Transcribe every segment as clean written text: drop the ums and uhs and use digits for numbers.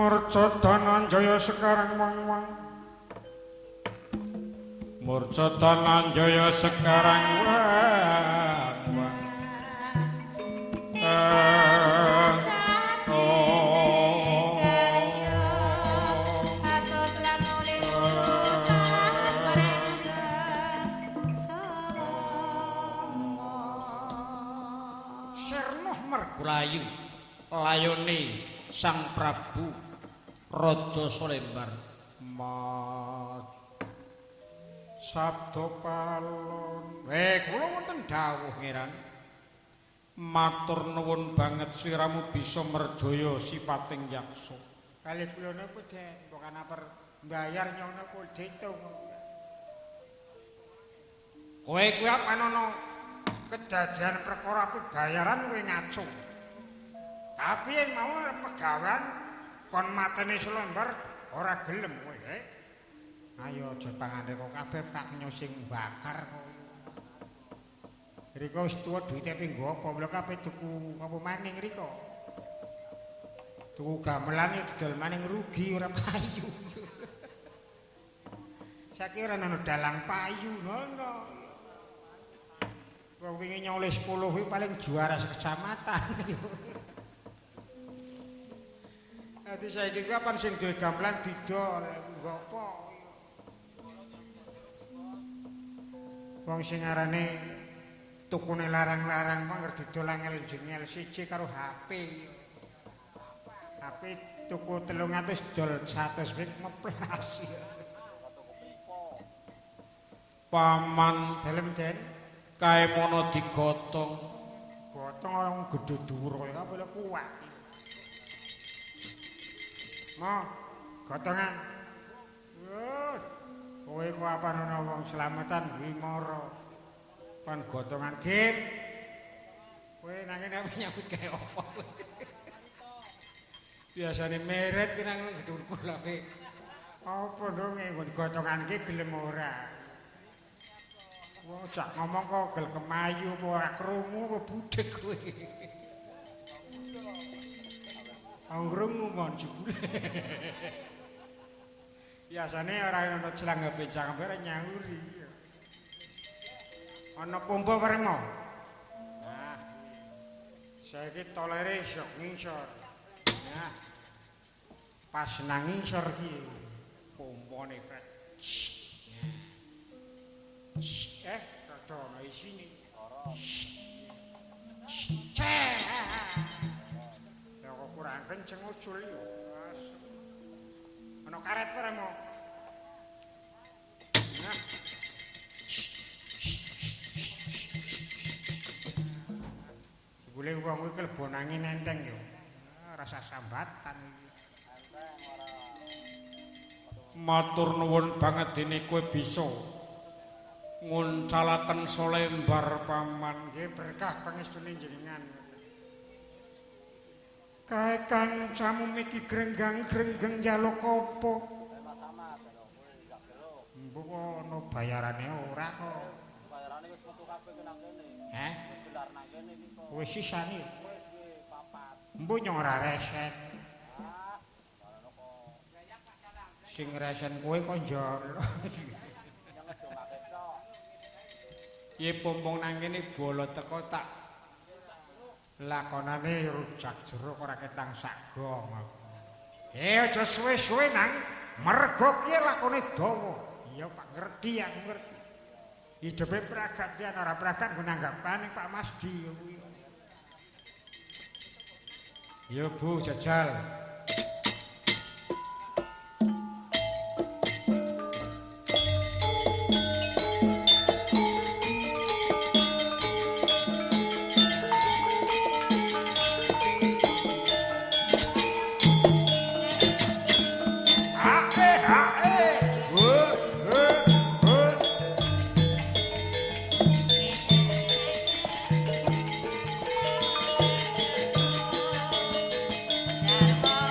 Murca Dananjaya sekarang wang-wang. Murca Dananjaya sekarang wang-wang. Sirnuh mergulayu layone Sang Prabu Raja Salembar. Mat Sabda palon. Kula wonten dawuh ngiran. Matur nuwun banget siramu bisa merjaya sipating yaksa. Kali kula napa Den, bukan apa mbayar nyong napa ditung. Kowe kuwi apa ana Kedadian perkara bayaran kowe ngaco. Tapi yen mau pegawean kon mateni selembar ora gelem kowe, eh. Ayo aja pangane kok kabeh pak nyo sing bakar kok. Riko wis tuwa duwite pe nggo apa? Mula kabeh tuku apa maning riko. Tuku gamelan didol maning rugi ora payu. Saiki ora ana dalang payu ngono. Wong wingi nyoleh 10 kuwi paling juara sekecamatan. Dadi saiki kuwi apan sing duwe gamelan didol nggo apa? Wong sing arane tukune larang-larang kok anggere didol angel jengel siji karo HP. HP tuku 300 dol 100 wis meplas. Paman Dalem Den, kae mono digotong. Gotong orang gedhe dhuwur kaya apa lho kuat. Mo, gotongan. Wah, kowe kok apa ana wong slametan kuwi mara. Pan gotongan gim. Kowe nang kene apa nyambut gawe apa kowe? Biasane meret ki nang gedung kula kowe. Apa ndonge nggon gotongan ki gelem ora? Wong jak ngomong kok gel kemayu apa ora krungu apa Budheg kowe. Angrungu mon jebule. Biasane ora ana celang bencang ora nyauri. Ana pompa bareng mau. Nah. Saiki tolere sok ngisor. Nah. Pas nang ngisor ki pompone krek. Rada ana isine. Cek. Ya kok kurang kenceng ucul yo. Ana karet ora mau? Nah. Jebule wong kuwi klebon angin enteng yo. Rasa sambatan iki. Matur nuwun banget dene kowe bisa nguncalaken Salembar paman. Nggih berkah pangestune jenengan. Kae kancamu miki grenggang-grenggang njaluk apa? Mbok ana bayarane ora kok. Bayarane wis metu kabeh ki nang kene. Heh? Wis gelar nang kene iki kok. Wis sisane. Wis ki papat. Mbok nyong ora resen. Ah, barono kok. Sing resen kowe kok njol. Yang ngedongake tok. Piye pompong nang kene bala teko tak Lakonane rujak jeruk ora ketang sak gong. Aja suwe-suwe nang mergo ki lakone dawa. Iya Pak ngerti aku ngerti. Hidupe pragat yen ora pragat nggo nanggapane Pak Masdi kuwi. Ya Bu jajal. Hae hae. Hu hu hu. Dharma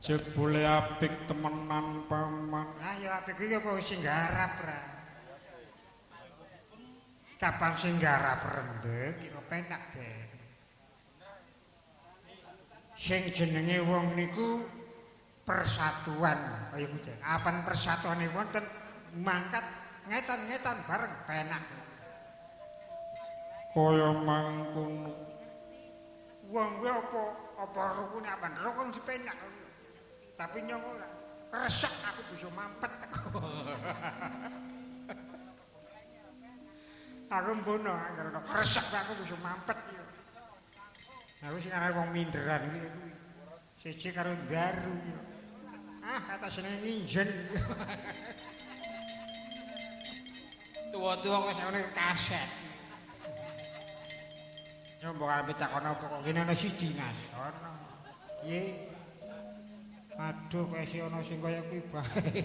Jebule apik temenan paman. Lah ya apik kuwi apa sing garap ra. Kapan sing garap rembeg iki penak deh. Sing jenenge wong niku persatuan kaya kuwi. Apan persatuane wonten mangkat ngetan-ngetan bareng penak. Kaya mangkono. Wong kuwi apa apa rukune apan rukun sepenak. Tapi nyong ora kresek aku bisa mampet. Aku mbono anggere ana kresek aku bisa mampet. Aku sing arep wong minderan iki kuwi. Siji karo ndaru. Ah, atasene nginjen. Tuwa-tuwa kok sakjane kaset. Yo mbok arep takon apa kok kene ana siji Mas. Ana. Piye? Aduh, kok isih ana sing kaya kuwi bae.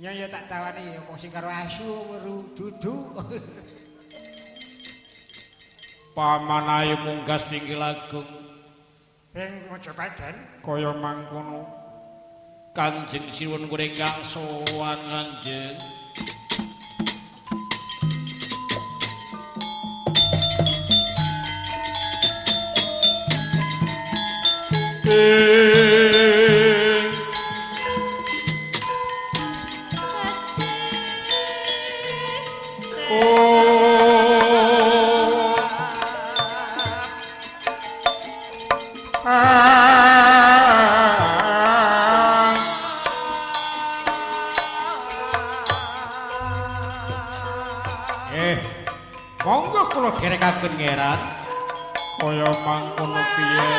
Ya ya tak tawani ya wong sing karo asu weru dudu. Paman ayo munggas tinggi lagung. Ing Mojopaden kaya mangkono. Kanjeng Sinuwun kula ingkang sowan Kanjeng. Monggo kula gerekaken ngeran kaya mangkono piye.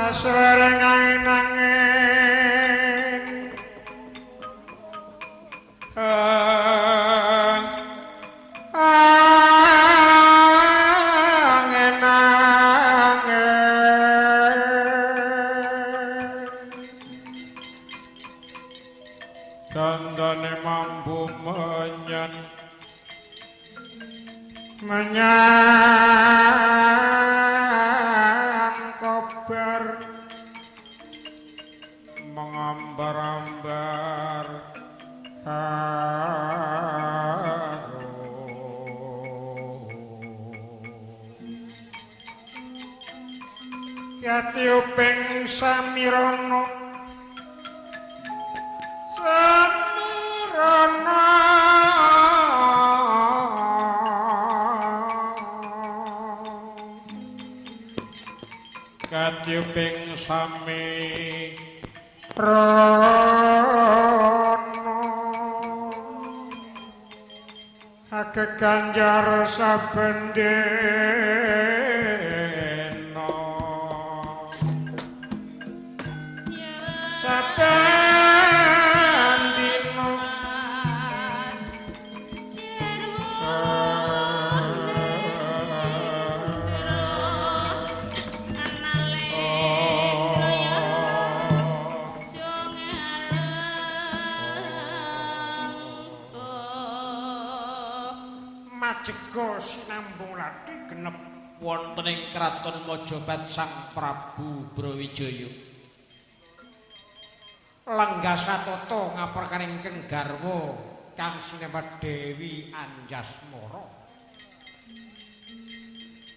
Asrareng angin-angin angin-angin Dandane mambu menyan menyan kobar mengambar-ambar harum. Katiuping samirana samirana Katiuping sami rana. Keganjar saben dina saben dina Majega sinambung lathi genep wonten ing kraton Majapahit Sang Prabu Brawijaya. Lenggah satata ngaprekaning ingkang garwa kang sinebat Dewi Anjasmara.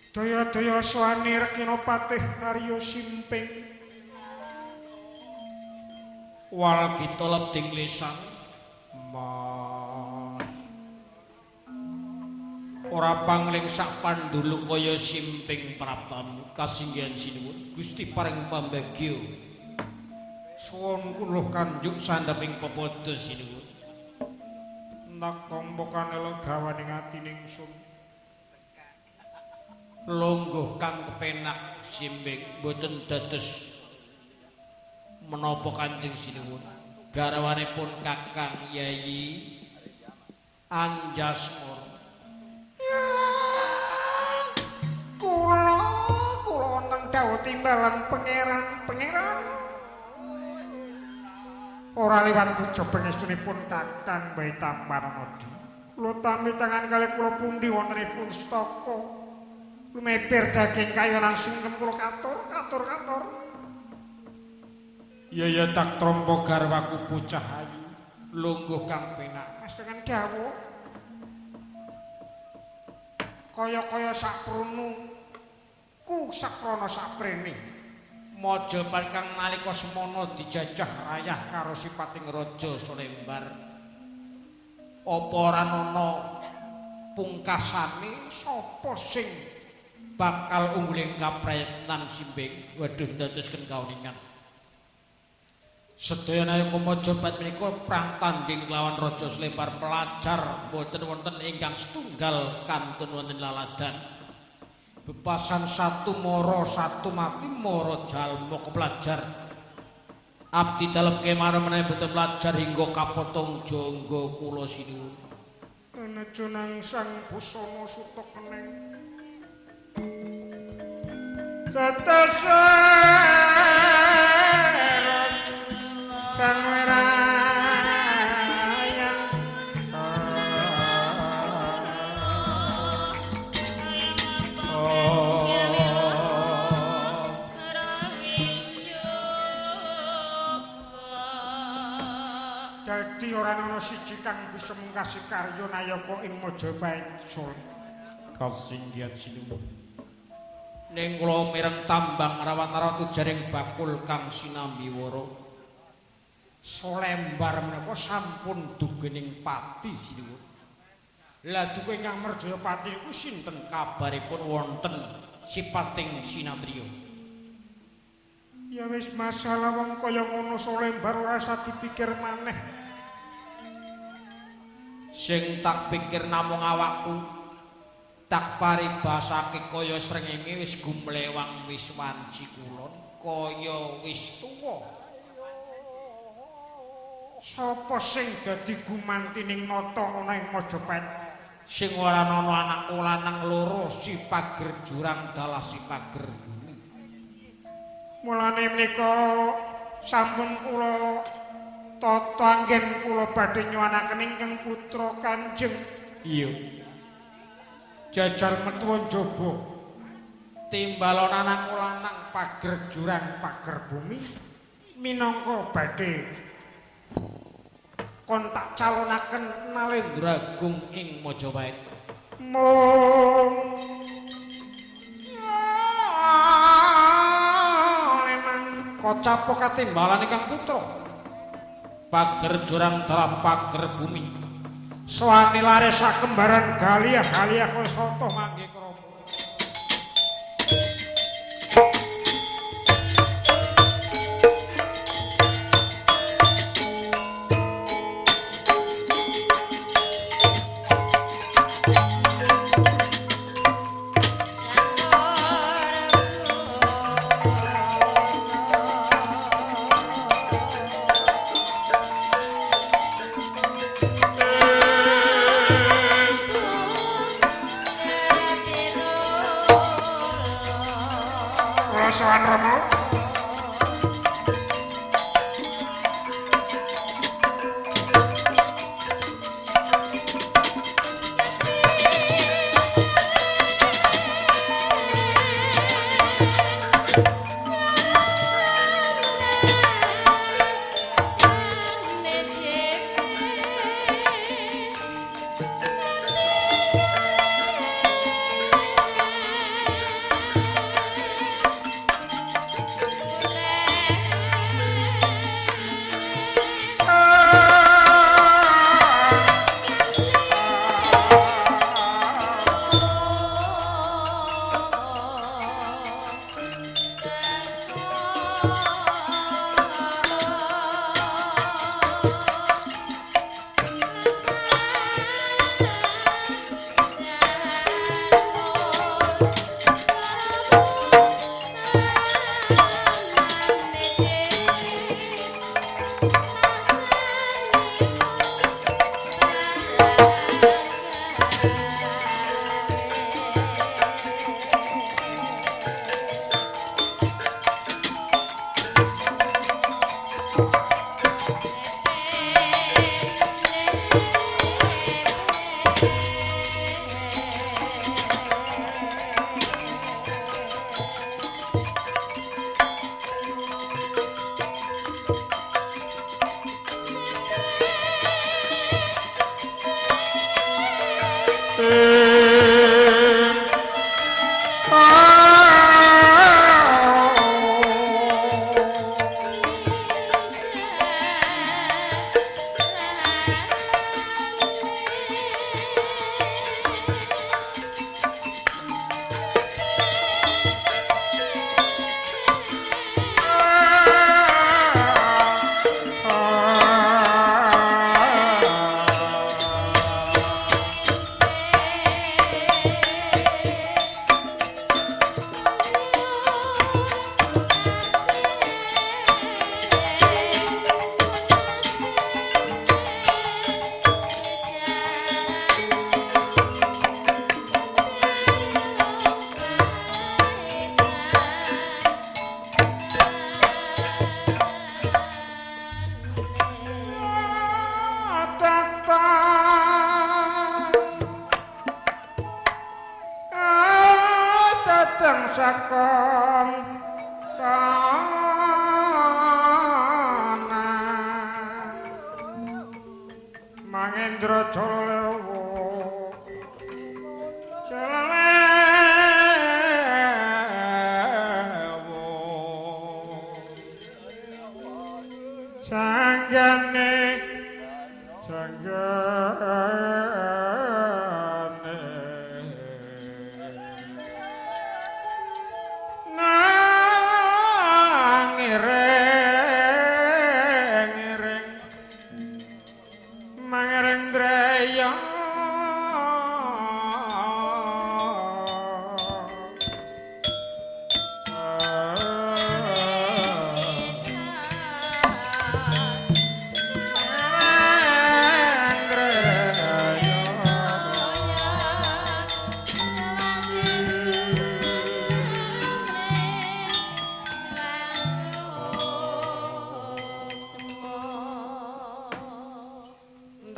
Daya-daya suwane Rekina Patih Arya Simping. Walgita lebding lesan Mas ora pangling sak pandulu kaya simping praptamu kasinggihan sinuwun Gusti paring pambagya. Suwun kula kanjuk sandheping pepadha sinuwun. Nak tampa kanela gawaning ati ningsun. Lungguh kang kepenak simping boten dados menapa Kanjeng sinuwun. Garwanipun Kakang Yayi Anjasmara. Kula kula wonten dawuh timbalan pangeran pangeran. Ora liwat puja pangestunipun Kakang Bayi Tamparnadi. Kula tampi tangan kalih kula pundi wontenipun staka. Lumeber daging kayonan sungkem kula katur katur katur. Ya ya tak trompo garwaku bocah ayu. Lungguh kang penak Mas dengan dawuh. Kaya-kaya saprunu ku sakrana saprene. Majapahit kang nalika semana dijajah rayah karo sipating Raja Sulembar. Apa ora ana pungkasane Sapa sing bakal ungguling kaprayitnan simping? Waduh ndadosken kauningan. Sedaya nayaka Majapahit menika perang tanding lawan Raja Sulembar pelajar boten wonten ingkang setunggal kantun wonten laladan. Bebasan satu moro satu mati moro jalma kepelajar. Abdi dalem kemana menawi boten pelajar hingga kapotong jangga kula sinuwun. Anejo nang sang busana suta keneng. Teteser kang werayang Dadi ora ana siji kang bisa mungkasi karya nayaka ing Majapahit Sul. Kasinggihan sinuwun. Ning kula mireng tambang rawat-rawat ujaring bakul kang sinambi wara. Solembar menika sampun dugening pati sinuwun. Lah duka ingkang merjaya pati niku sinten kabaripun wonten sipating sinatriya? Ya wis masalah wong kaya ngono Solembar ora usah dipikir maneh. Sing tak pikir namung awakku. Tak paribasake kaya srengenge wis gumlewang wis wanci kulon kaya wis tuwa. Sapa sing dadi gumantining nata ana ing Majapahit? Sing ora ana anakku lanang loro si pager jurang dalah si pager bumi. Mulane menika sampun kula tata anggen kula badhe nyuwunaken ingkang putra Kanjeng. Iya. Jajar metu njaba Timbalon anakku lanang pager jurang pager bumi minangka badhe kon tak calonaken Nalendra Agung ing Majapahit. Mung lemang Kocapo katimbalan ingkang putra. Pager jurang dalah pager bumi. Soane lare sakembaran galiah galiah kaya soto mangke krama. Rama.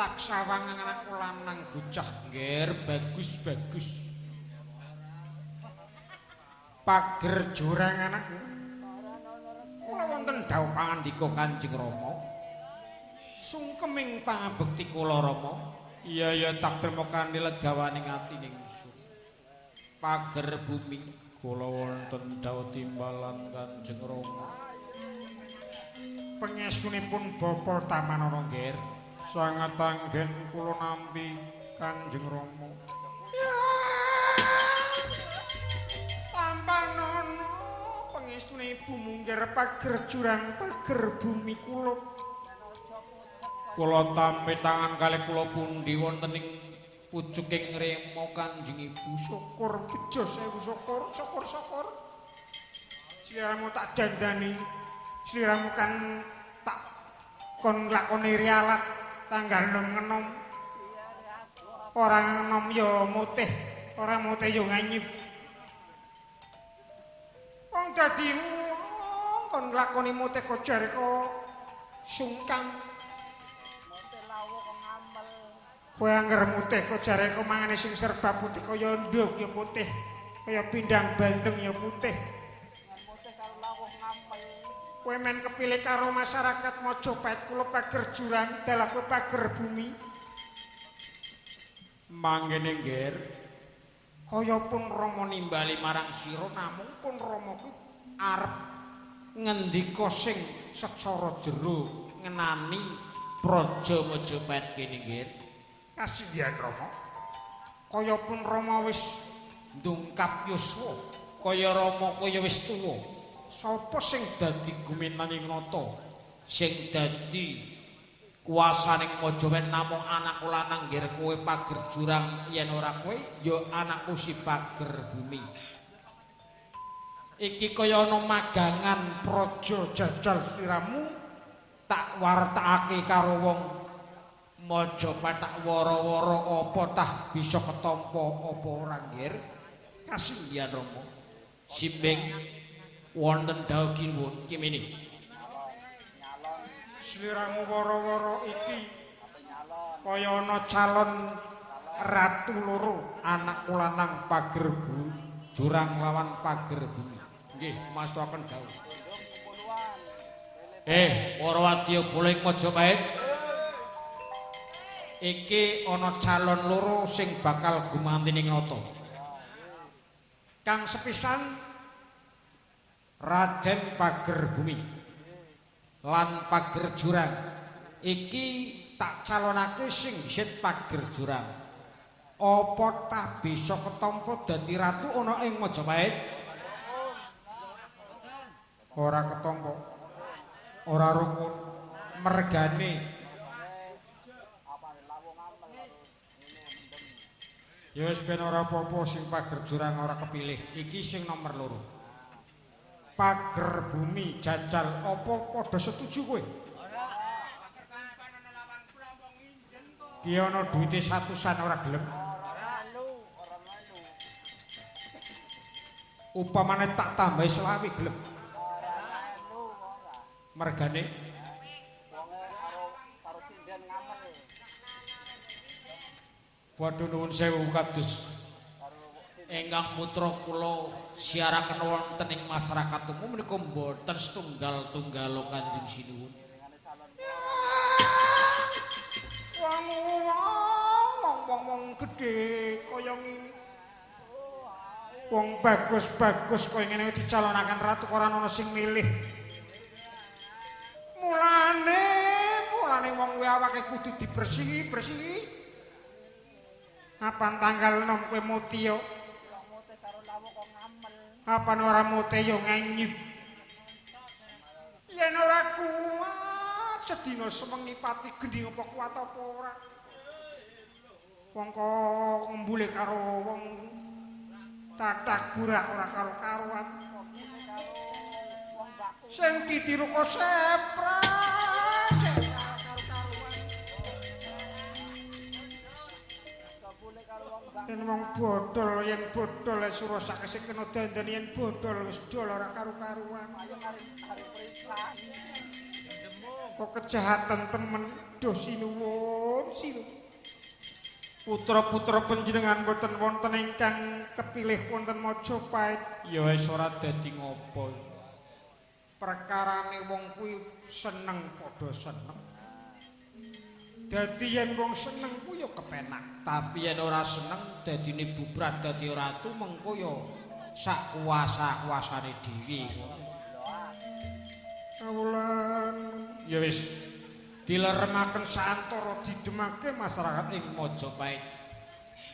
Tak sawang anakku lanang bocah ngger bagus-bagus. Pager jurang anakku. Kula wonten dawuh pangandika Kanjeng Rama. Sungkeming pangabekti kula Rama. Iya ya tak trima kanthi legawaning ati ingsun. Pager bumi kula wonten dawuh timbalan Kanjeng Rama. Pangestunipun Bapa Tamanana Ngger sangat anggen kula nampi Kanjeng Rama. Tampanono pangestune ibu munggir pager jurang pager bumi kula. Kula tampi tangan kalih kula pundi wonten ing pucuking rema Kanjeng Ibu. Syukur bejo sewu syukur syukur syukur. Sliramu tak dandani. Sliramu kan tak kon nglakoni rialat tanggal nom ngenom. Ora ngenom ya mutih, ora mutih ya nganyip. Wong dadi Kon nglakoni mutih kok jare kok sungkan. Mutih lawuh kok ngamel. Kowe angger mutih kok jare kok mangane sing serba putih kaya nduk ya putih, kaya pindang bandeng ya putih. Mutih karo lawuh ngamel. Kowe men kepilih karo masyarakat Mojopahit kula pager jurang dalah kowe pager bumi. Mangkene nggir. Kaya pun Rama nimbali marang sira namung pun Rama kuwi arep ngendika sing secara jero ngenani Praja Majapahit kene nggir. Kasinggihan Rama. Kaya pun Rama wis ndungkap yuswa, kaya Rama kaya wis tuwa. Sapa sing dadi guminaning nata? Sing dadi kuwasaning Majapahit namung anakku lanang nggir kowe pager jurang yen ora kowe ya anakku si pager bumi. Iki kaya ana magangan praja jajal sliramu tak wartakake karo wong Majapahit tak wara-wara apa tah bisa ketampa apa ora nggir. Kasinggihan Rama. Simbing wonten dawuh kiwun kimini. Sliramu wara-wara iki kaya ana calon ratu loro, anakku lanang pager jurang lawan pager bumi. Nggih, mastoaken dawuh. Para wadya bala ing Majapahit. Iki ana calon loro sing bakal gumanti ning nata. Kang sepisan Raden Pager Bumi lan Pager Jurang. Iki tak calonake sing dhisit Pager Jurang. Apa tah bisa ketampa dadi ratu ana ing Majapahit? Ora ketampa. Ora rukun mergane. Ya wis ben ora apa-apa sing Pager Jurang ora kepilih. Iki sing nomor loro. Pager Bumi jajal apa padha setuju kowe? Ki ana duwite satusan ora gelem. Upamane tak tambahi selawe gelem. Mergane waduh nuwun sewu kados ingkang putra kula siaraken wonten ing masyarakat umum menika mboten setunggal-tunggal Kanjeng Sinuwun. Wong wong wong gedhe kaya ngene. Wong bagus-bagus kaya ngene dicalonaken ratu ora ana sing milih. Mulane, mulane wong kuwi awake kudu dibersihi-bersihi. Apan tanggal 6 kowe muti yo. Apan ora mute yo ngenyip. Yen ora kuat sedina sewengi pati gendhi apa kuat apa ora. Wong kok ngembule karo wong tatak burak ora karo-karuan. Sing ditiru kok sepra. Yen wong bodol, yen bodol surasake sing kena dandan yen bodol wis dol ora karu-karuan. Kok kejahatan temen doh sinuwun sinuwun. Putra-putra panjenengan boten wonten ingkang kepilih wonten Majapahit. Ya wis ora dadi ngopo. Perkarane wong kuwi seneng padha seneng. Dadi yen wong seneng kuwi ya kepenak, tapi yen ora seneng dadine bubrah dadi ratu mengko ya sak kuasa-kuasane dhewe. Kawulan ya wis dileremaken saantara didemake masyarakat ing Majapahit.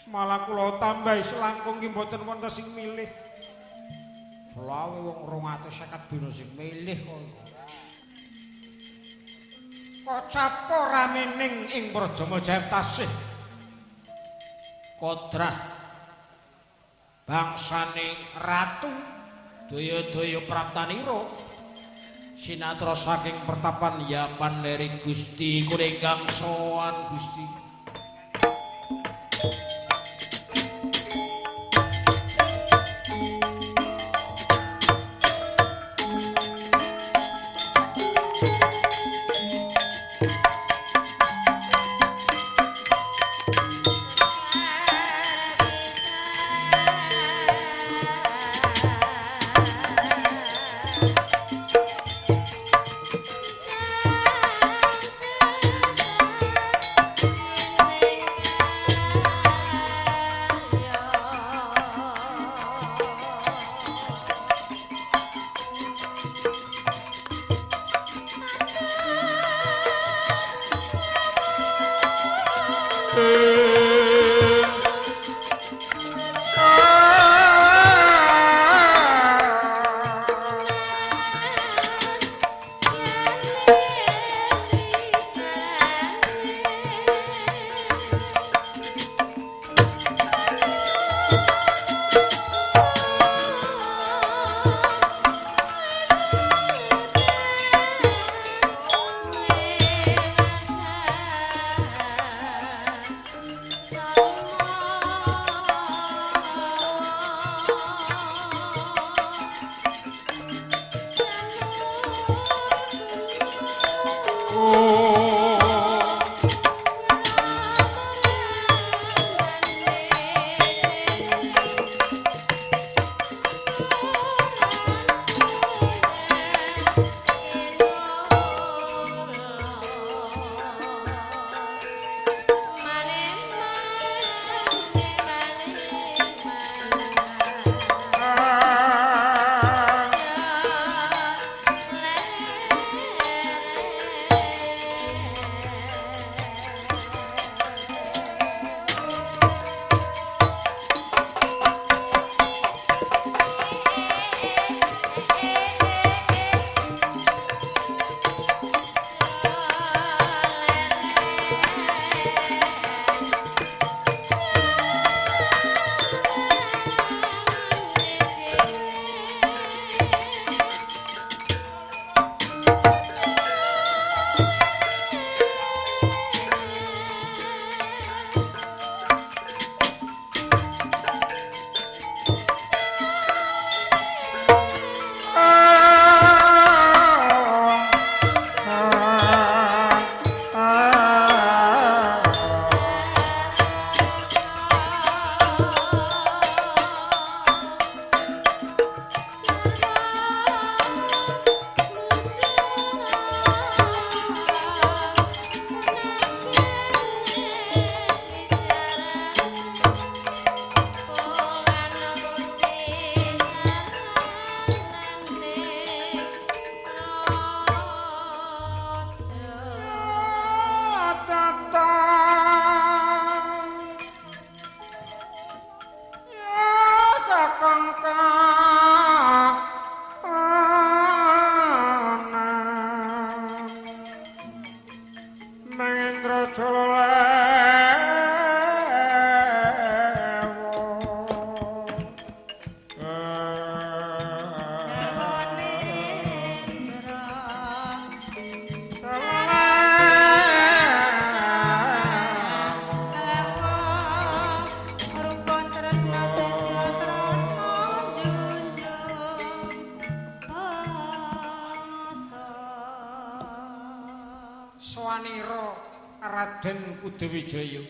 Malah kula tambahi selangkung ki mboten wonten sing milih. Selawe wong 250 dina sing milih kok. Kocap rame ning ing Praja Majapahit tasih kodrah bangsane ratu daya-daya praptanira sinatra saking pertapan Yapan leri Gusti kula ingkang sowan Gusti. Swanira Raden Kudawijaya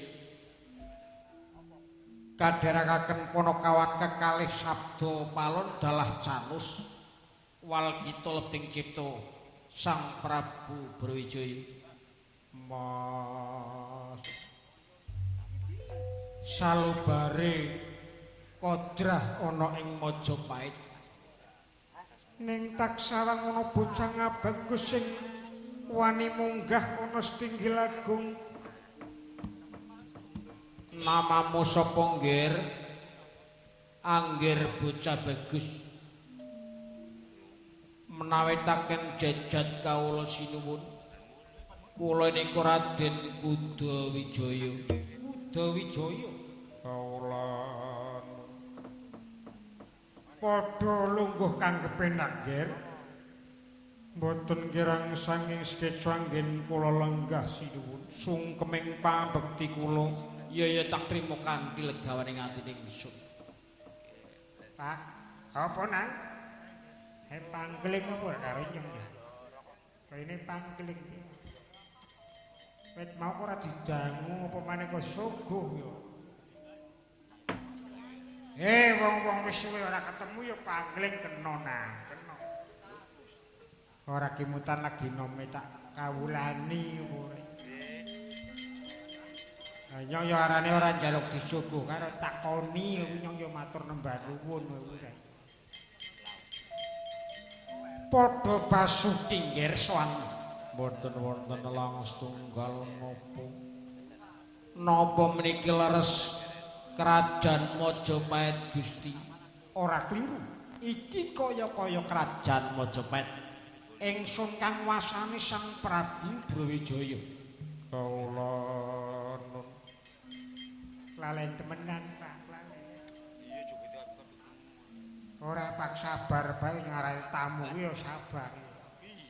kadherekaken panakawan kekalih sabda palon dalah canus walgita lebting cipta Sang Prabu Brawijaya. Mas salubare kodrah ana ing Majapahit ning taksawang ana bocah bagus sing wani munggah ana setinggil agung. Namamu sapa nggir? Anggir bocah bagus. Menawi taken jejat kawula sinuwun, kula nika Raden Kudawijaya. Kudawijaya kawula padha lungguh kang kepenak nggir. Mboten kirang sanging sekeca anggen kula lenggah sinuwun sungkeming pambekti kula. Ya ya tak trimo kanthi legawaning atine ingsun. Pak, apa nang? He pangkeling apa ora karo nyong ya? Rene pangkeling. Wit mau ora didangu apa maneh kok suguh ya. Wong-wong wis suwe ora ketemu ya pangkeling kena nang, kena. Ora kimutan lagi nome tak kawulani ora. Nyong ya arane ora njaluk disuguh karo takoni nyong ya matur nembah nuwun kuwi. Padha basuh tinggir sowan mboten wonten lang setunggal napa. Napa meniki leres Kerajaan Majapahit Gusti? Ora kliru. Iki kaya-kaya Kerajaan Majapahit. Ingsun kang wasane Sang Prabu Brawijaya. Kawula nun. Lalen temenan, Pak. Lalen. Ora pak sabar bae ngarani tamu kuwi ya sabar.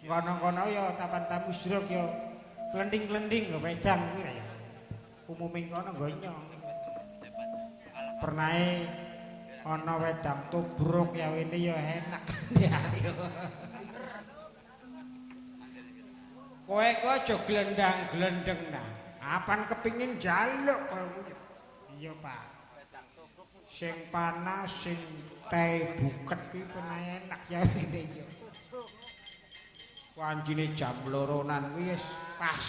Kono-kono ya tapan tamu sruk ya klending-klending lho wedang kuwi ya. Umume kono nggo nyong. Pernahe ana wedang tubruk ya wene ya enak. Kowe kok aja glendang-glendeng nah. Apan kepingin njaluk kowe kuwi. Iya, Pak. Sing panas, sing teh buket kuwi pernah enak ya wene ya. Wancine jam 2-nan Kuwi wis pas.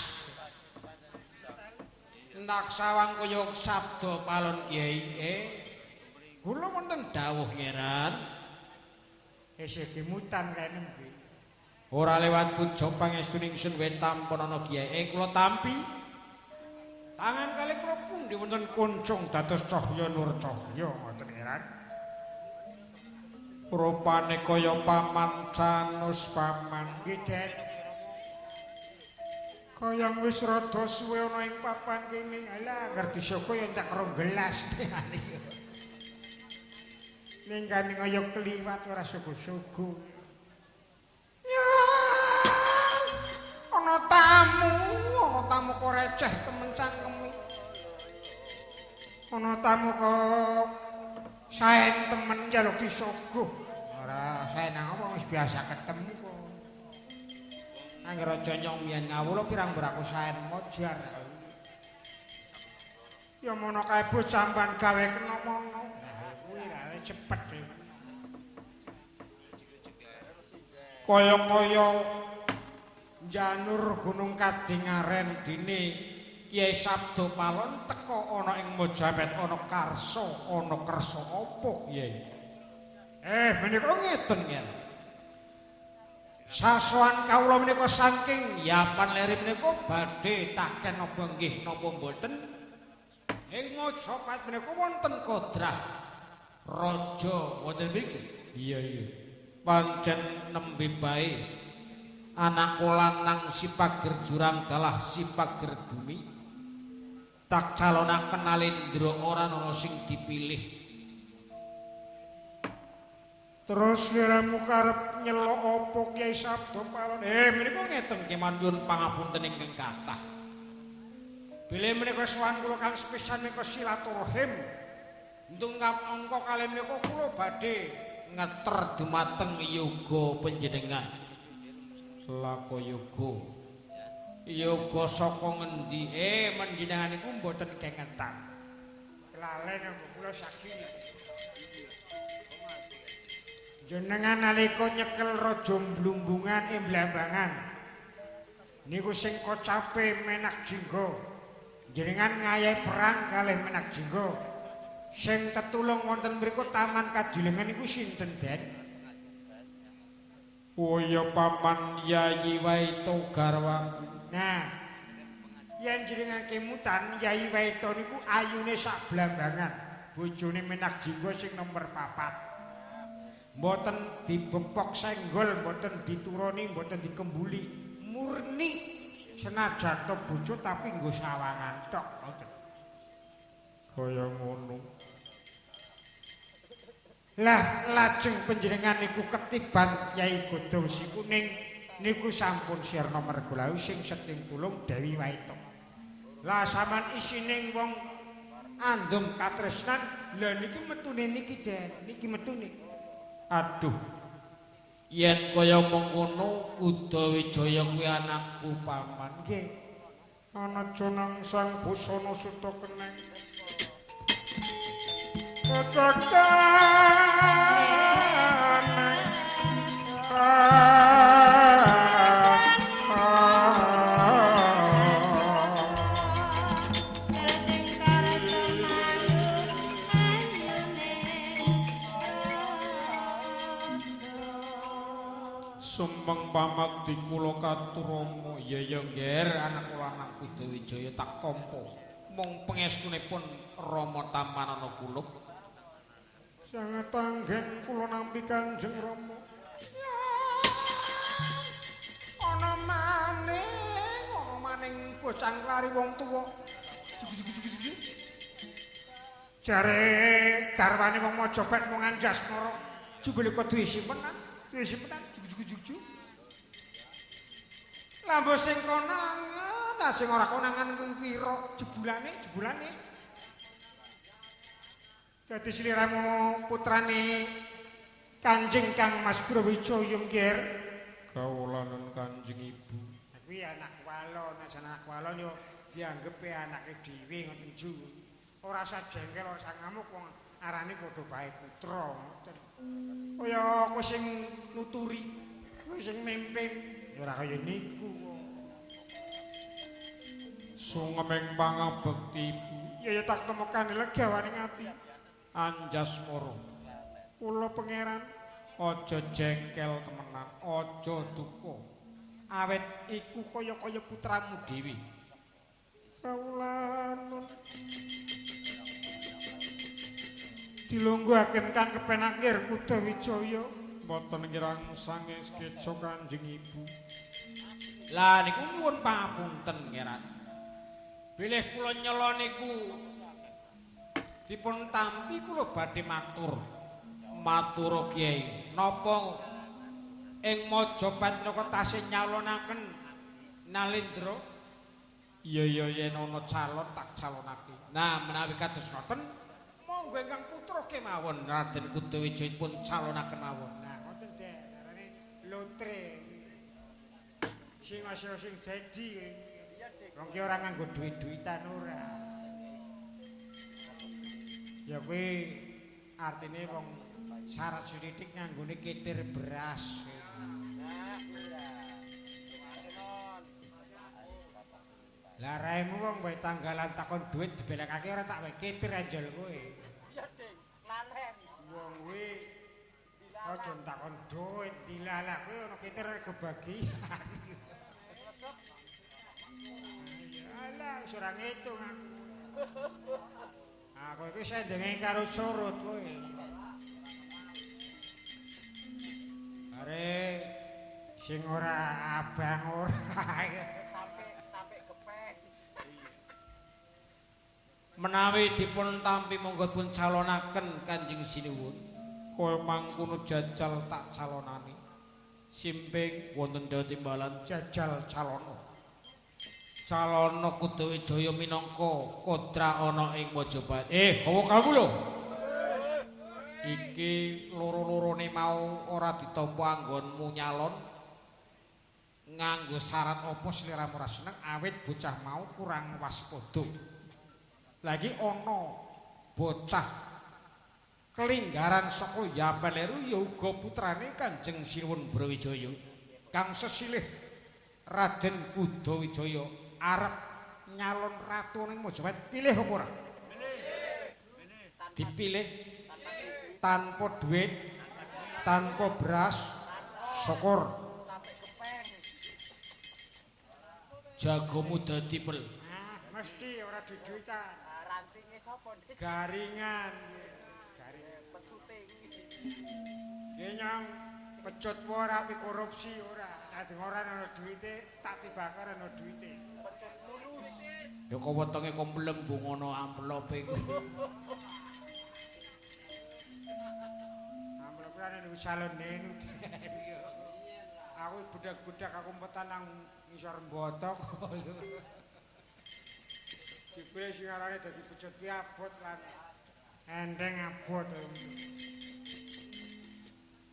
Ndak sawang kaya sabda palon Kyai. Kula wonten dawuh ngeran. Isih dimutan kae nembe. Ora lewat puja pangestu ingsun wae tampa ana Kyai. Kula tampi. Tangan kali kula pundi wonten kuncung dados cahya nur Cahya ngoten ngeran. Rupane kaya paman Canus paman. Nggih, Den. Kayang wis rada suwe ana ing papan kene. Alah, angger disogo ya entek rong gelas. Ning kane kaya kliwat ora sugo-sugo. Ya. Ana tamu kok receh temen cangkeme. Ana tamu kok saen temen njaluk disogo. Ora saen nang apa wis biasa ketemu kok. Angger aja nyong mbiyen ngawula pirang mbok aku saen mojar. Ya mono kae bocah mban gawe kena mono. Nah, kuwi ra cepet. Kaya-kaya njanur Gunung Kadingaren dene Kyai Sabda Palon teka ana ing Majapahit ana karsa, ana kersa apa Kyai? Menika ngeten ngen. Sasowan kawula menika saking Yapan Leri menika badhe taken napa nggih napa mboten. Ing Majapahit menika wonten kodrah raja wonten mriki. Iya iya. Pancen nembe bae anakku lanang si pager jurang dalah si pager bumi. Tak calonaken Nalendra ora ana sing dipilih. Terus sliramu karep nyelok apa Kyai Sabda Palon? Menika ngeten kemawon nyuwun pangapunten ingkang kathah. Bilih menika sowan kula kang sepisan menika silaturahim. Ndungkap angka kalih menika kula badhe ngeter dumateng yoga panjenengan. Lako yoga. Yoga saka ngendi? Panjenengan niku mboten kengetan. Lalen kula saking jenengan nalika nyekel raja Blumbungan ing Blambangan niku sing kocape Menak Jingga. Jenengan ngayahi perang kalih Menak Jingga. Sing tetulung wonten mriku Taman Kajilengan niku sinten, Den? Oh ya paman Yayi Waito garwaku. Nah, yen jenengan kemutan Yayi Waito niku ayune sak Blambangan, bojone Menak Jingga sing nomor 4. Mboten dibepok senggol, mboten dituruni, mboten dikembuli, murni senajan to bojo tapi nggo sawangan tok ngoten. Kaya ngono. Lah lajeng panjenengan niku ketiban Kyai Godhong Si Kuning niku sampun sirna mergo lau sing seting tulung Dewi Waito. Lah sampean isine wong andum katresnan, lha niki metune niki Den, niki metune. Aduh. Yen kaya mengkono Kudawijaya kuwi anakku paman. Nggih. Ana jeneng Sang Busana Suta Keneng. Sumeng pamagdi kula katurama. Ya ya ngger anak lanang Kudawijaya tak tampa. Mung pangestunipun Rama tampanana kula. Sanget anggen kula nampi Kanjeng Rama. Ana maning bocah nglari wong tuwa. Jare garwane wong Majapahit mung Anjasmara. Jebule kok duwe simpenan, duwe simpenan juk. Lambo sing konangan, sing ora konangan kuwi pira jebulane. Dadi sliramu putrane Kanjeng Kang Mas Brawijaya nggih. Kawulanen Kanjeng Ibu. Kuwi anak walon, nek anak walon yo dianggepe anake dhewe ngoten ju. Ora usah jengkel, ora usah ngamuk wong arane padha bae putra ngoten. Kaya kowe sing nuturi, kowe sing mimpin, ya ora kaya niku. Sungeming pangabekti Ibu. Ya ya tak temokane legawane ati. Anjasmara. Kula pangeran aja jengkel temenan, aja duka. Awit iku kaya-kaya putramu dhewe. Kawula dilungguhaken kang kepenakir Kudawijaya mboten kirang sange skeca Kanjeng Ibu. Lah niku nyuwun pangapunten Pangeran. Bilih kula nyela niku dipun tampi kula badhe matur. Matur Kyai, napa ing Majapahit napa tasih nyalonaken Nalendra? Iya iya yen ana calon tak calonake. Nah menawi kados ngoten monggo ingkang putra kemawon Raden Kudawijaya pun calonaken mawon. Nah ngoten deh, arane lotre. Sing asil sing dadi. Wong ki ora nganggo duit-duitan ora. Ya kuwi artine wong syarat sithik nganggone ketir beras. Lah raemu wong wae tanggalan takon duit dibelekake ora tak wae ketir anjol kowe. Iya, Ding. Lalen. Wong kuwi aja takon duit dilalah kowe ana ketir kebagian. Alah wis ora ngitung aku. Ah kowe iki sendenge karo curut kowe. Are sing ora abang ora. Sampai gepeng. Menawi dipun tampi monggo pun calonaken Kanjeng Sinuwun. Kowe mangkono jajal tak calonani. Simping wonten daya timbalan jajal calono. Calona Kudawijaya minangka kodra ana ing Majapahit. Gawa kawula. Iki loro-lorone mau ora ditampa anggonmu nyalon. Nganggo syarat apa sliramu ora seneng awit bocah mau kurang waspada. Lagi ana bocah kelinggaran saka Yapeleru ya uga putrane Kanjeng Sinuwun Brawijaya kang sesilih Raden Kudawijaya arep nyalon ratu ning Majapahit. Pilih apa ora? Dipilih tanpa duit, tanpa beras, syukur. Jagomu dadi pel. Ah, mesti ora dudutan. Rantinge sapa, Dik? Garingan. Garingan pecute iki. Ki nyong pecut ora pi korupsi ora. Nek ora ana duwite tak tibakar ana duwite. Pecut mulus. Ya kok wetenge kok mlembung ana amplope iku. Amplop ana niku salon nenu. Aku budak-budak aku empetan nang ngisor mbotok. Dipilih sing arane dadi pecut kuwi abot lan enteng abot.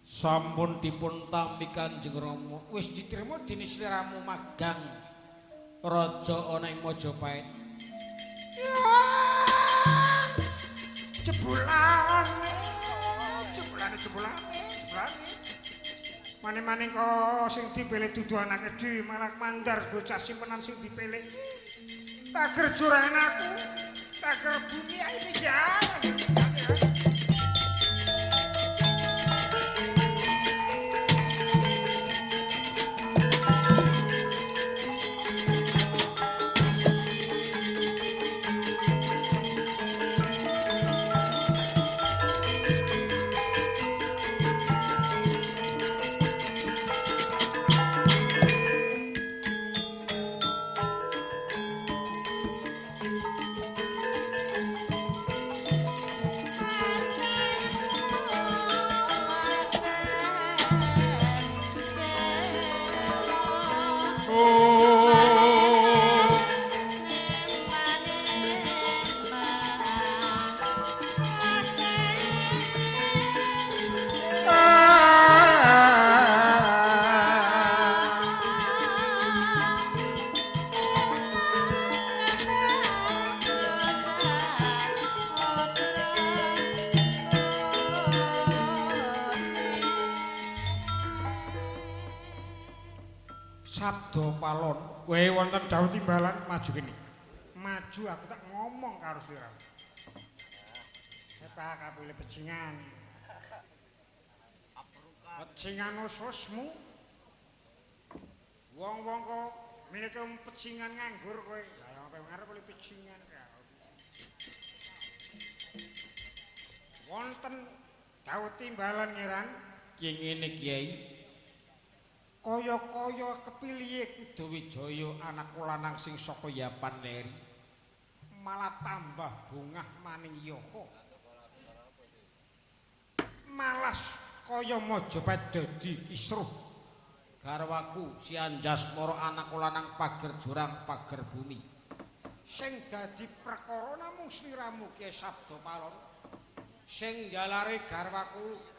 Sampun dipun tampi Kanjeng Rama. Wis diterima dene sliramu magang raja ana ing Majapahit. Jebulane, jebulane, jebulane, jebulane. Mane-mane kok sing dipilih dudu anake dhewe malah mandar bocah simpenan sing dipilih. Tager jurangan aku, tager bumi ae jalan. Sabda Palon. Kowe wonten dawuh timbalan maju kene. Maju aku tak ngomong karo sliramu. Pak kapile pecingan. Pecingan ususmu. Wong-wong kok milike pecingan nganggur kowe. Lah apa ngarep oleh pecingan. Wonten dawuh timbalan ngiran ki ngene Kyai. Kaya-kaya kepilihe Kudawijaya anakku lanang sing saka Yapan Leri. Malah tambah bungah maning yaka. Malas kaya Majapahit dadi kisruh. Garwaku si Anjasmara anakku lanang pager jurang pager bumi. Sing dadi perkara namung sliramu Kyai Sabda Palon. Sing jalare garwaku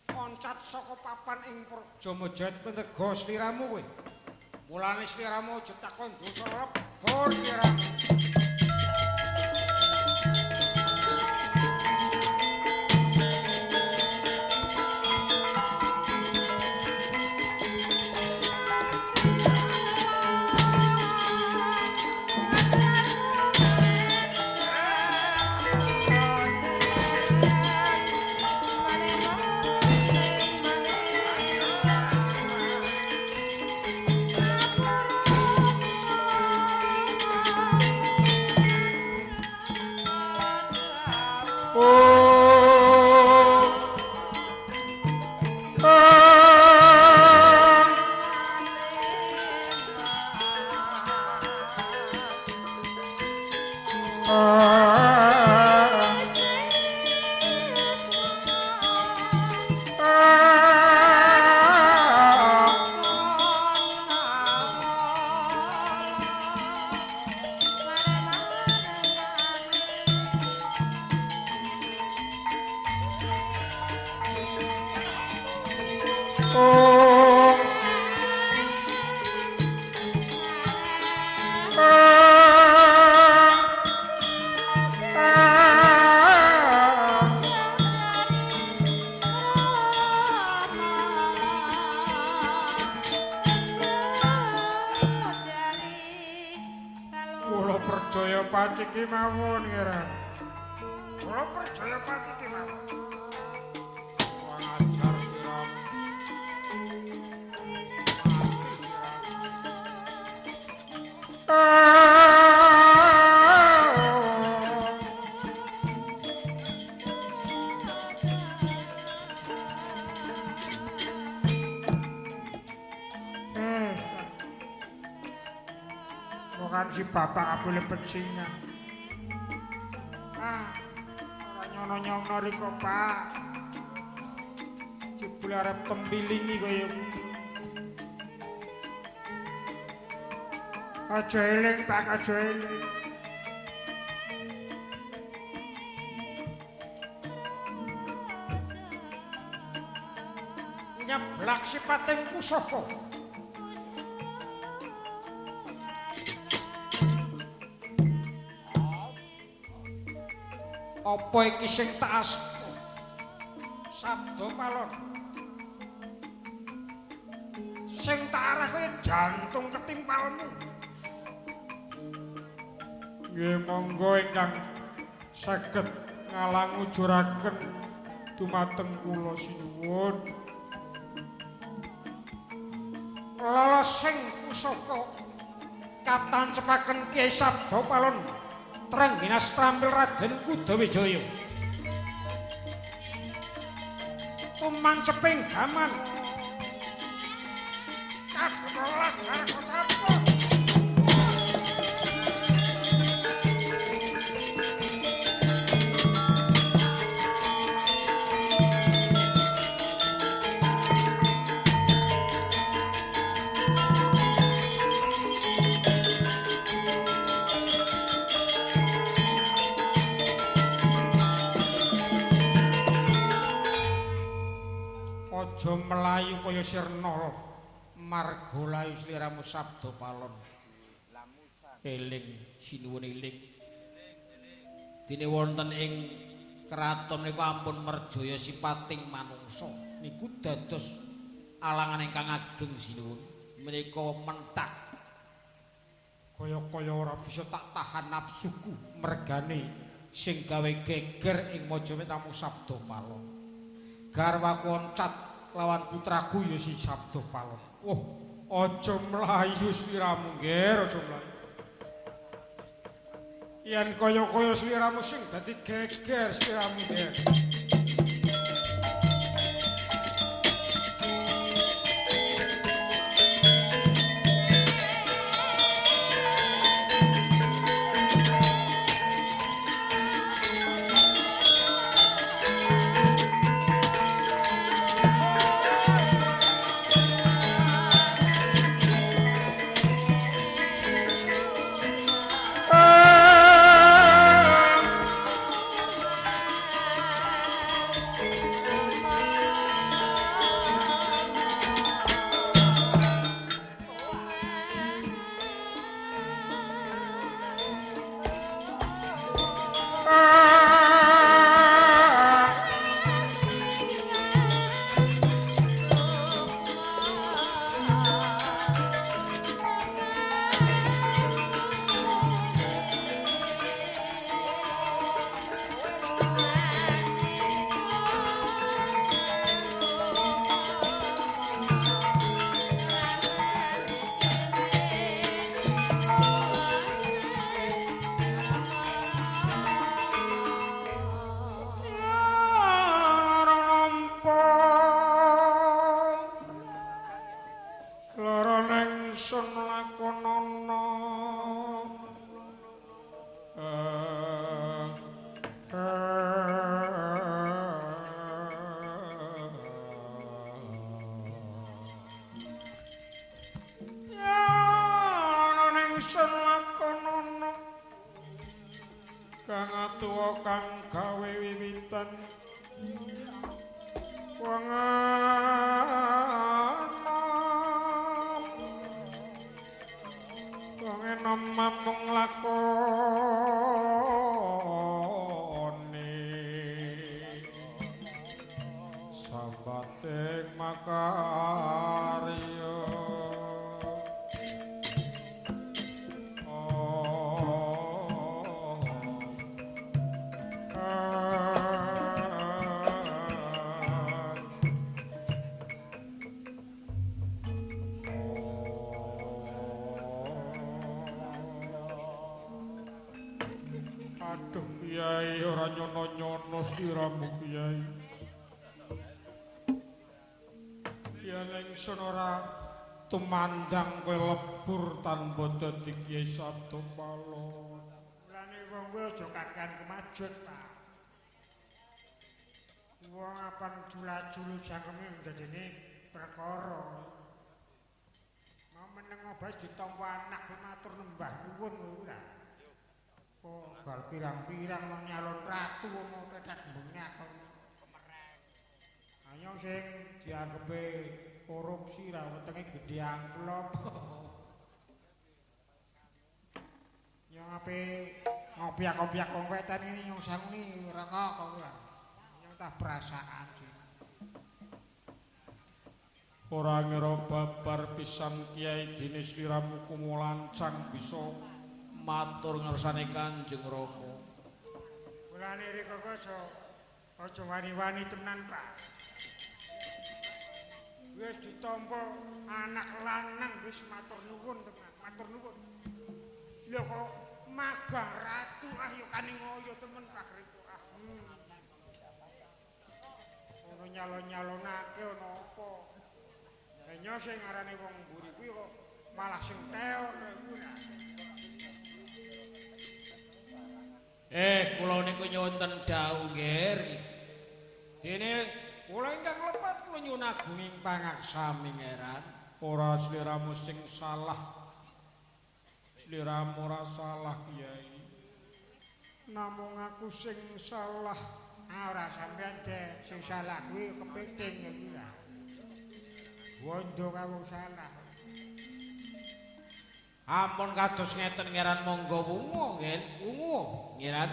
loncat saka papan ing Praja Majapahit pentega sliramu kowe. Mulane sliramu aja takon dosa lebur sliramu. Kemawon ngira. Kula percaya pati kemawon. Kurang ajar sliramu. Bukan si bapak abule pecingan. Ah, ora nyono-nyono riko, Pak. Jebule arep tempilingi kaya aja eling, Pak, aja eling. Nyeblak sipating pusaka. Apa iki sing tak asma? Sabda Palon. Sing tak arah kaya jantung ketimpalmu. Nggih monggo ingkang saged ngalangujuraken dumateng kula sinuwun. Lelesing pusaka katancepaken Kyai Sabda Palon. Trengginas trampil Raden Kudawijaya. Tumanceping gaman. Kabeh lajar kocapun. Aja melayu kaya sirna marga layu sliramu Sabda Palon. Eling sinuwun eling. Dene wonten ing kraton niku ampun merjaya sipating manungsa niku dados alangan ingkang ageng sinuwun. Menika mentak. Kaya-kaya ora bisa tak tahan nafsuku mergane sing gawe geger ing Majapahit namung Sabda Palon. Garwaku oncat lawan putraku ya si Sabda Palon. Oh, aja mlayu sliramu, Nger, aja mlayu. Yen kaya-kaya sliramu sing dadi geger sliramu, Nger. Aduh Kiai, ora nyono-nyono sliramu Kiai. Yen ingsun ora tumandang kowe lebur tanpa dadi Kiai Sabda Palon. Mulane wong kuwi aja kakean kemajut, Pak. Wong apan jula-julu jangkeme dadene perkara. Mau meneng bae ditampa anak kuwi matur nembah nuwun kuwi ora. Oh, gal pirang-pirang wong nyalon ratu mau tetek bengak kok. Ayo sing dianggepe korupsi ra wetenge gedhe amplop. Nyong ape ngopiak-ngopiak wong wetan ini nyong sanguni ora kok ora. Nyong tah perasaan sih. Ora ngira babar pisan Kiai dene sliramu kumulancang bisa matur ngersane Kanjeng Rama. Mulane rika aja aja wani-wani tenan, Pak. Wis ditampa anak lanang wis matur nuwun tenan, matur nuwun. Lho kok magang ratu ah yo kaning ngoyo temen Pak Riko ah. Ono nyalon-nyalonake ono apa. Hanya sing ngarane wong mburi kuwi kok malah sing teok kuwi. Kula niku nyuwun dawuh nggih. Dene kula ingkang lepat kula nyuwun agunging pangaksami ngeran. Ora sliramu sing salah. Sliramu ora salah Kiai. Namung aku sing salah. Ah ora sampean de sing salah kuwi kepiting ya kuwi lah. Wondo kawung salah. Ampun kados ngeten ngeran monggo wungu nggih, wungu ngeran.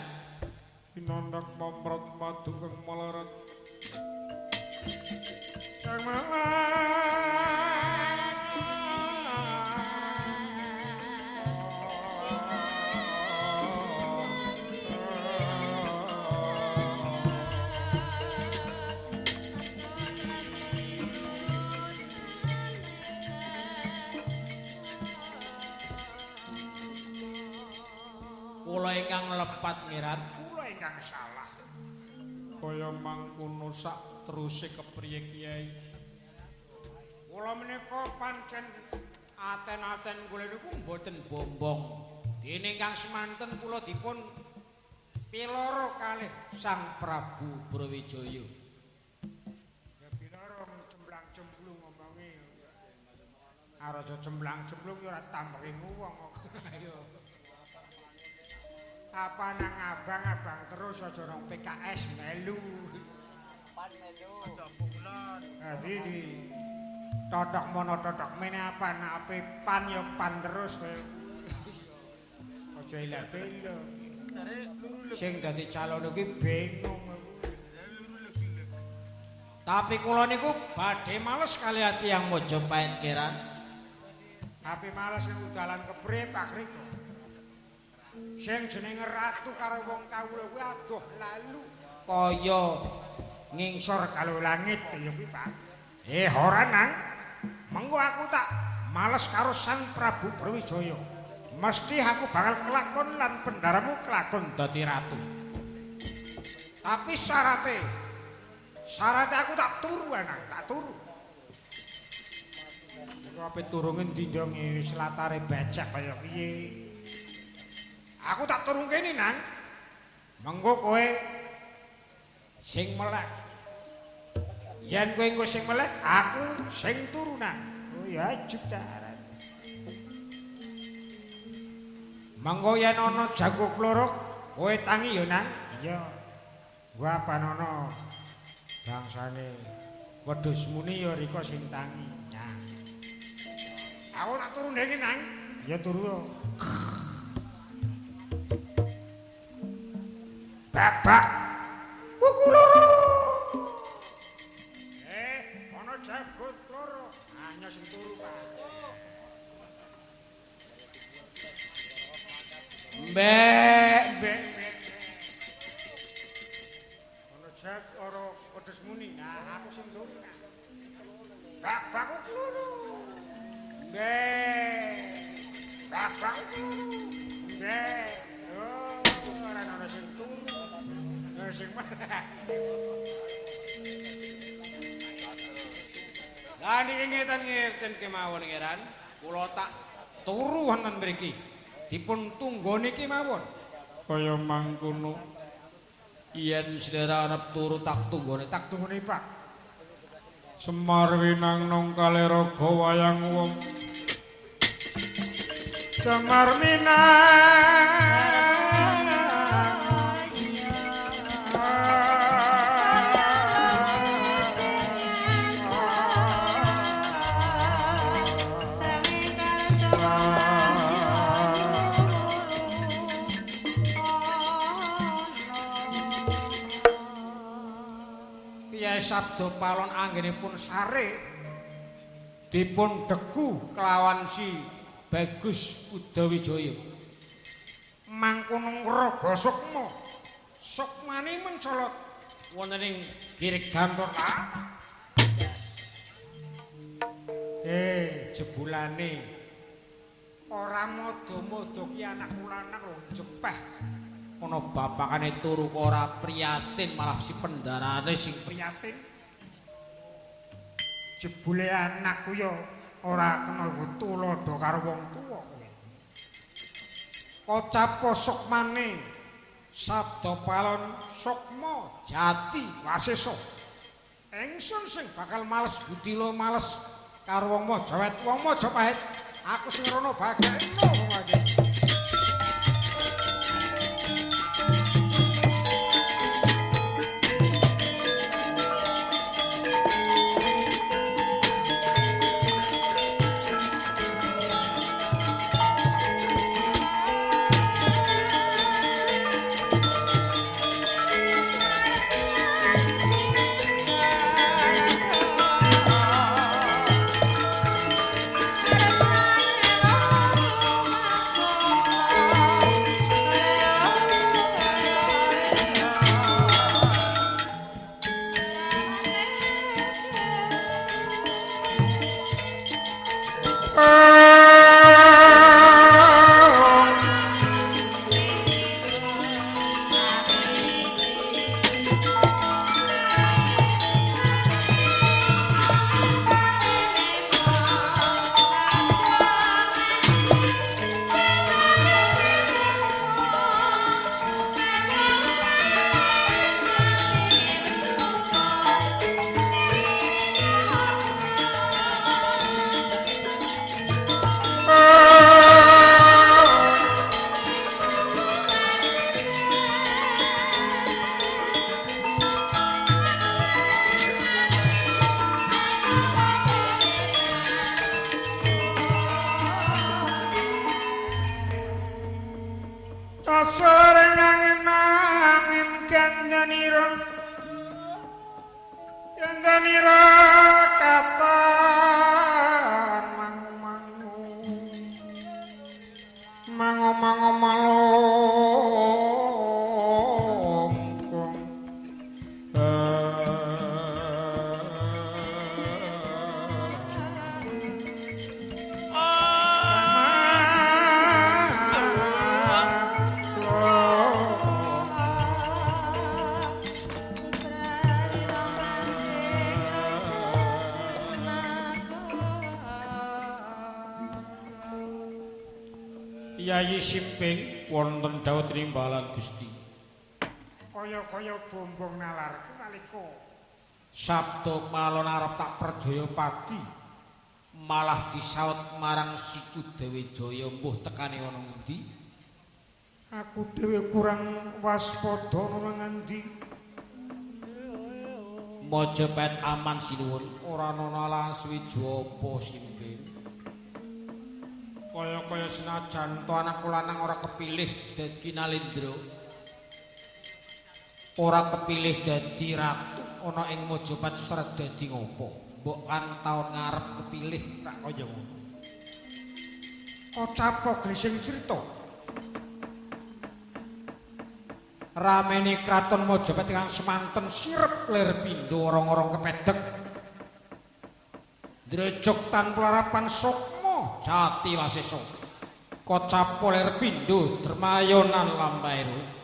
Pinandak mamrat madu kang maleret. Kang maleret. Kula ingkang lepat ngiran. Kula ingkang salah. Kaya mangkono sak teruse kepriye Kiai? Kula menika pancen aten-aten kula niku mboten bombong. Dene ingkang semanten kula dipun piloro kalih Sang Prabu Brawijaya. Ya piloro cemblang-cemblung ngomongi. Araja cemblang-cemblung ya ora tambeki wong kok. Ayo. Apa nang abang-abang terus aja nang PKS melu. Pan melu. Dadi di totok mono totok mene apa nak ape pan ya pan terus kowe. Aja ilak-ilak. Sing dadi calon kuwi bingung. Tapi kula niku badhe males kaliyan tiyang Majapahit kiran. Tapi males udalan kepriye Pak Riko. Sing jenenge ratu karo wong kawula kuwi adoh lalu kaya ngingsor karo langit ya kuwi Pak. Ora nang. Mengko aku tak males karo Sang Prabu Brawijaya. Mesti aku bakal kelakon lan pendaramu kelakon dadi ratu. Tapi syarate aku tak turu nang, tak turu. Iku ape turu ngendi ndonge wis latare becek kaya piye. Aku tak turu kene nang. Mengko kowe sing melek. Yen kowe engko sing melek, aku sing turu nang. Oh ya ajib ta. Mengko yen ana jago klorok, kowe tangi ya nang. Iya. Gua apanono bangsane wedhus muni ya rika sing tangi. Nah. Aku tak turu ndek nang. Ya turu. Babak kuku loro. Ana jago loro. Hanya sing turu, Pak. Mbek, mbek, mbek. Ana jag ora wedhus muni. Nah, aku sing turu. Babakku loro. Mbek. Babakku loro. Mbek. Oh, ora ana sing turu. Ora sing melek. Lah niki ngeten-ngeten kemawon ngeran, kula tak turu wonten mriki. Dipun tunggone kemawon. Kaya mangkono. Yen selera arep turu tak tunggone, tak tunggone Pak. Semar winangnung kalih raga wayang wong. Semar minang Sabda Palon anggenipun sare dipun degu kelawan si Bagus Udawijaya. Mangkono raga sukma. Sukmane mencolot wonten ing Girgantor. Jebulane ora modo-modo ki anakku lanang lho jepeh. Ana bapakane turu kok ora priyatin malah si pendarane sing priyatin. Jebule anakku ya ora kena tulodo karo wong tuwa kowe. Kocap sukmane Sabda Palon Sukma Jati Wasesa. Ingsun sing bakal males budila males karo wong Majapahit. Wong Majapahit aku sing rono bageno wong iki. Oh, Pasore nangin nangin gandanira gandanira katan mangu mangu mangu mangu malongkong. Yayi Simping wonten dawuh trimbalan Gusti. Kaya-kaya bombong nalarku nalika Sabda palon arep tak perjaya padi malah disaut marang Situ Dewi Jaya mbuh tekane ana ngendi? Aku dhewe kurang waspada ana ngendi. Majapahit aman sinuwun ora ana alas wija apa Simping. Kaya-kaya senajan to anakku lanang ora kepilih dadi Nalendra. Ora kepilih dadi ratu ana ing Majapahit ora dadi ngopo. Mbok kan taun ngarep kepilih rak kaya ngono. Kocap glising crita. Ramene kraton Majapahit kang semanten sirep lir pindho orang-orang kepedhek. Drejog tanpa larapan sukma jati wasesa. Kocap lir pindho dermayonan lampahe.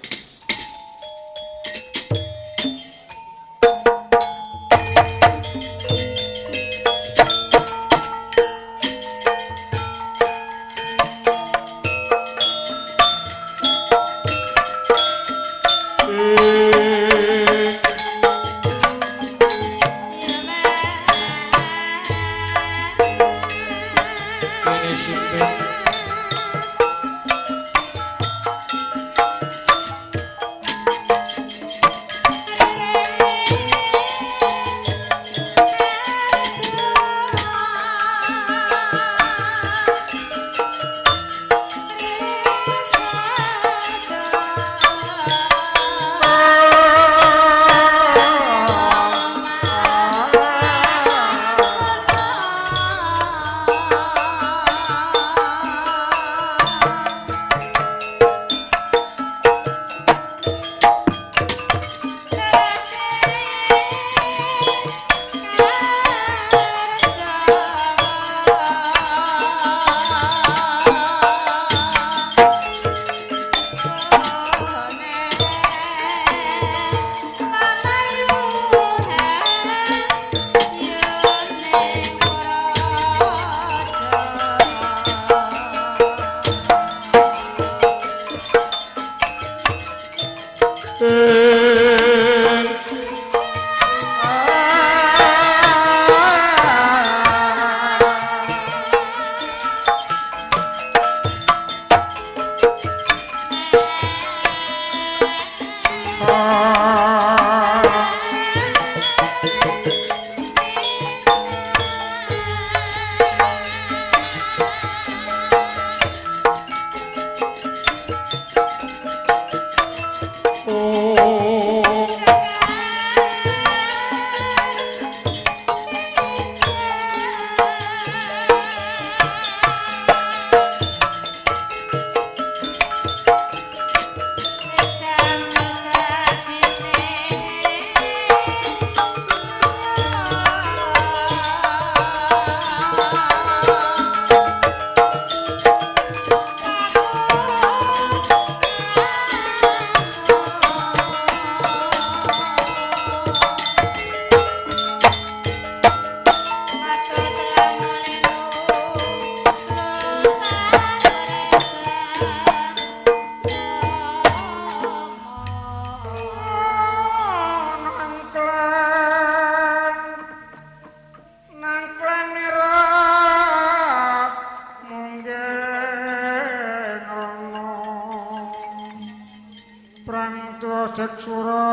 Sura.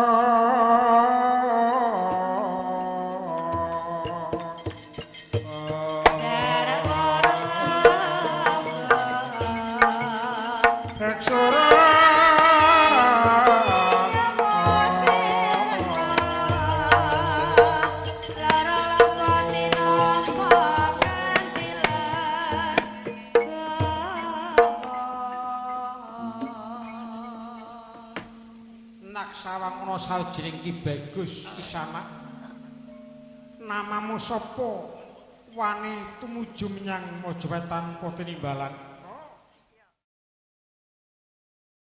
Nak sawang ana sawijining Ki Bagus Isana. Namamu sapa? Wani tumuju menyang Majapahit tanpa tinimbalan.